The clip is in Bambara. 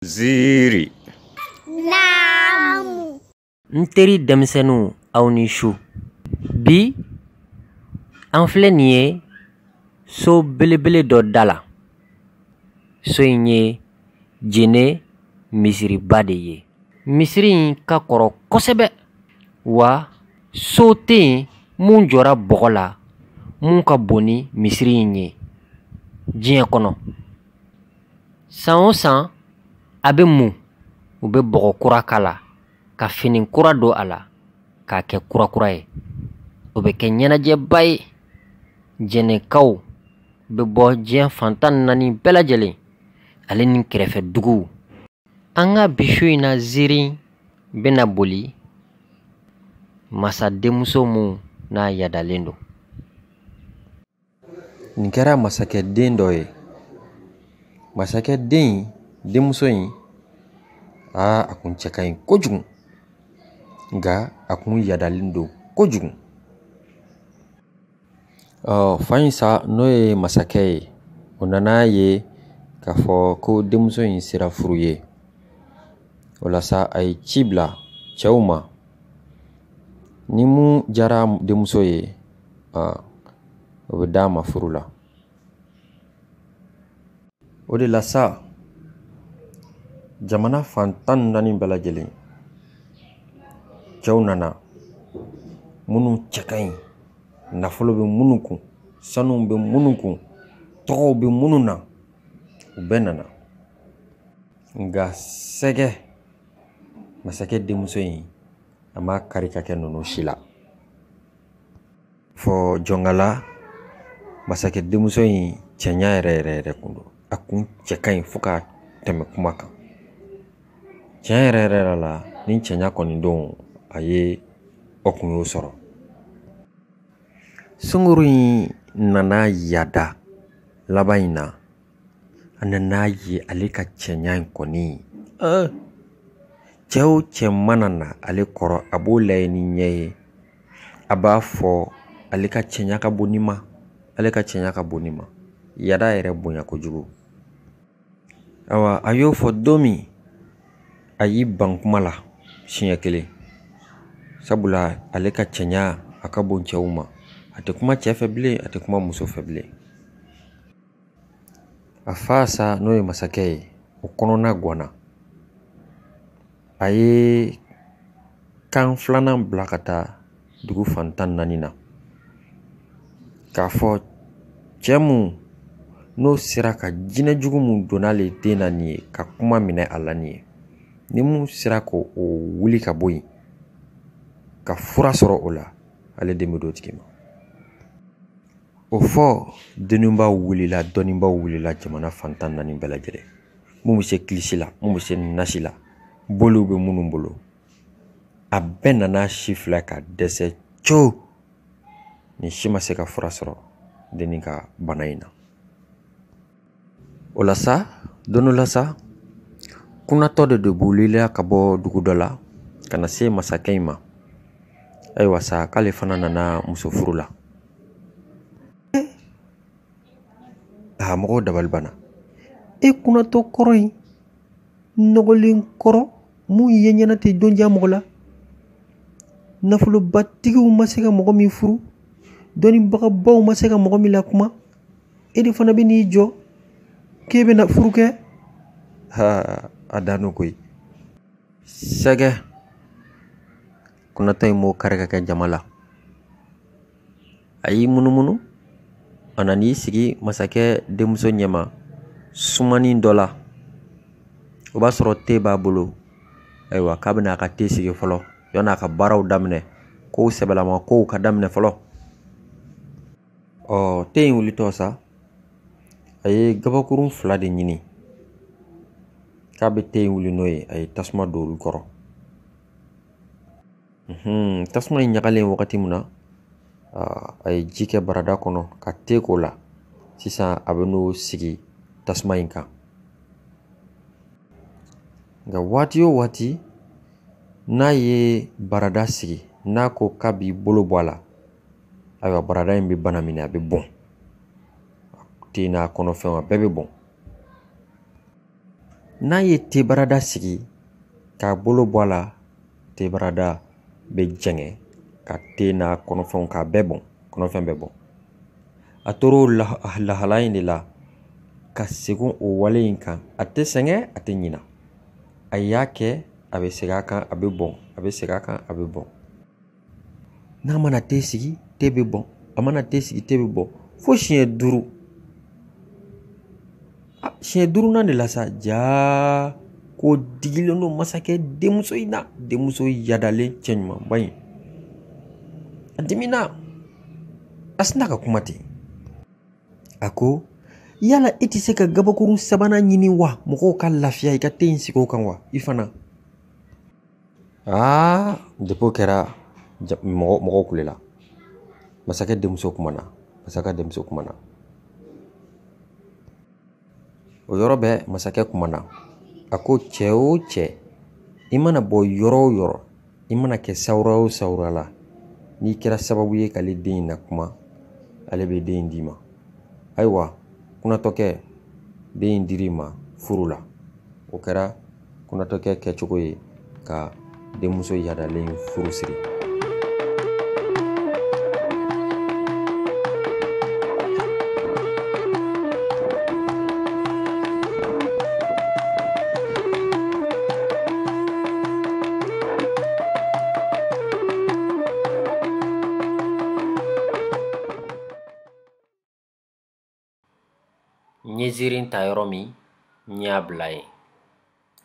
Ziiri. Naamu. N teri denmisɛnninw, aw ni su. Bi an filɛ nin ye so belebele dɔ da la. So in ye Jene misiriba de ye. Misiri in ka kɔrɔ kosɛbɛ, wa so tɛ yen mun jɔra bɔgɔ la mun ka bon ni misiri in ye diɲɛ kɔnɔ. San o san a bɛ mun, u bɛ bɔgɔ kura k'a la, ka fini kura don a la, k'a kɛ kurakura ye. O bɛ kɛ ɲɛnajɛba ye. Jɛnɛkaw bɛ bɔ diɲɛ fan 14 bɛɛ lajɛlen, ale ni kɛrɛfɛ duguw. An ka bi su in na, ziiri bɛna boli masadenmuso mun n'a yadalen don. Nin kɛra masakɛ den dɔ ye. Masakɛ den denmuso in, a kun cɛ ka ɲi kojugu, nka a kun yadalen don kojugu. Fa in sa, n'o ye masakɛ ye, o nana ye k'a fɔ ko denmuso in sera furu ye. O la sa, a ye ci bila cɛw ma, ni mun diyara denmuso ye, o bɛ d'a ma furu la. O de la sa, jamana fan 14 bɛɛ lajɛlen cɛw nana, minnu cɛ ka ɲi, nafolo bɛ minnu kun, sanu bɛ minnu kun, tɔgɔw bɛ minnu na, u bɛɛ nana. Nka sɛgɛ masakɛ denmuso in, a ma kari ka kɛ ninnu si la. Fɔ jɔnkala masakɛ denmuso in cɛɲa yɛrɛ yɛrɛ yɛrɛ kun don. A kun cɛ ka ɲi fo ka tɛmɛ kuma kan. Tiɲɛ yɛrɛ yɛrɛ la, ni cɛɲa kɔni don, a ye o kun y'o sɔrɔ. Sunguru in nana yada laban in na. A nana ye ale ka cɛɲa in kɔni. Cɛ o cɛ mana na ale kɔrɔ, a b'o lajɛ ni ɲɛ ye. A b'a fɔ ale ka cɛɲa ka bon ni ma. Ale ka cɛɲa ka bon ni ma. Yada yɛrɛ bonya kojugu. Ayiwa, a y'o fɔ don min, a y'i ban kuma la siɲɛ kelen. Sabula ale ka cɛɲa a ka bon cɛw ma. A tɛ kuma cɛ fɛ bilen, a tɛ kuma muso fɛ bilen. A fa sa, n'o ye masakɛ ye, o kɔnɔna ganna. A ye kan filanan bila ka taa dugu fan 14 na, k'a fɔ cɛ mun n'o sera ka jinɛ jugu mun donna ale den na nin ye, ka kuma minɛ a la nin ye, ni mun sera k'o wuli ka bɔ yen, ka fura sɔrɔ o la, ale den bɛ d'o tigi ma. O fɔ dɔnnibaw wulila, dɔnnibaw wulila jamana fan 14 bɛɛ lajɛlen. Mun bɛ se kilisi la, mun bɛ se nasi la, boliw bɛ minnu bolo, a bɛɛ nana si filɛ ka dɛsɛ co. Nin si ma se ka fura sɔrɔ dennin ka bana in na. O la sa, don dɔ la sa, kunnatɔ de wulila ka bɔ dugu dɔ la ka na se masakɛ in ma. Ayiwa sa, k'ale fana nana muso furu la. A mɔgɔw dabali banna. E kunnatɔ kɔrɔ in, nɔgɔlen kɔrɔ, mun ye ɲɛna tɛ don diya mɔgɔ la. Nafolobatigiw ma se ka mɔgɔ min furu, dɔnnibagabaw ma se ka mɔgɔ min lakuma, e de fana bɛ n'i jɔ k'e bɛna furu kɛ. Ha, a dan n'o koyi. Sɛgɛ kunnatɔ in m'o kari ka kɛ jama la. A y'i munumunu, a nan'i sigi masakɛ denmuso ɲɛma sumani dɔ la. O b'a sɔrɔ te b'a bolo. Ayiwa, k'a bɛna a ka te sigi fɔlɔ, yan'a ka baaraw daminɛ, kow sɛbɛlama kow ka daminɛ fɔlɔ. Te in wulitɔ sa, a ye gabakurun 2 de ɲini k'a bɛ te in wuli n'o ye. A ye tasuma don olu kɔrɔ. Tasuma in ɲagalen wagati min na, a ye ji kɛ barada kɔnɔ ka te k'o la. Sisan a bɛ n'o sigi tasuma in kan. Nka waati o waati n'a ye barada sigi, n'a ko k'a b'i bolo bɔ a la, ayiwa, barada in bɛ bana minɛ, a bɛ bɔn. Te n'a kɔnɔfɛnw a bɛɛ bɛ bɔn. N'a ye tebarada sigi k'a bolo bɔ a la, tebarada bɛ jɛngɛ ka te n'a kɔnɔfɛnw k'a bɛɛ bɔn, kɔnɔfɛn bɛɛ bɔn. A tor'o lahala in de la ka segin o wale in kan. A tɛ sɛgɛn, a tɛ ɲina. A y'a kɛ, a bɛ segin a kan, a bɛ bɔn, a bɛ segin a kan, a bɛ bɔn. N'a mana te sigi, te bɛ bɔn. A mana te sigi, te bɛ bɔn fo siɲɛ 5. Siɲɛ 5nan de la sa, jaa ko digilen don masakɛ denmuso in na. Denmuso yadalen cɛɲumanba in, a dimina, a sina ka kuma ten. A ko, yala i tɛ se ka gabakurun 3nan ɲini wa, mɔgɔw ka lafiya i ka te in sigi o kan wa, i fana? Aa, depuis o kɛra, mɔgɔw kulela. Masakɛ denmuso kumana, masakɛ denmuso kumana. O yɔrɔ bɛɛ masakɛ kumana. A ko, cɛ o cɛ, i mana bɔ yɔrɔ o yɔrɔ, i mana kɛ sawura o sawura la, n'i kɛra sababu ye k'ale den in na kuma, ale bɛ den in d'i ma. Ayiwa, kunatɔkɛ, den in dir'i ma furu la. O kɛra kunatɔkɛ kɛcogo ye ka denmuso yadalen furu siri. N ye ziiri ta yɔrɔ min, n y'a bila yen.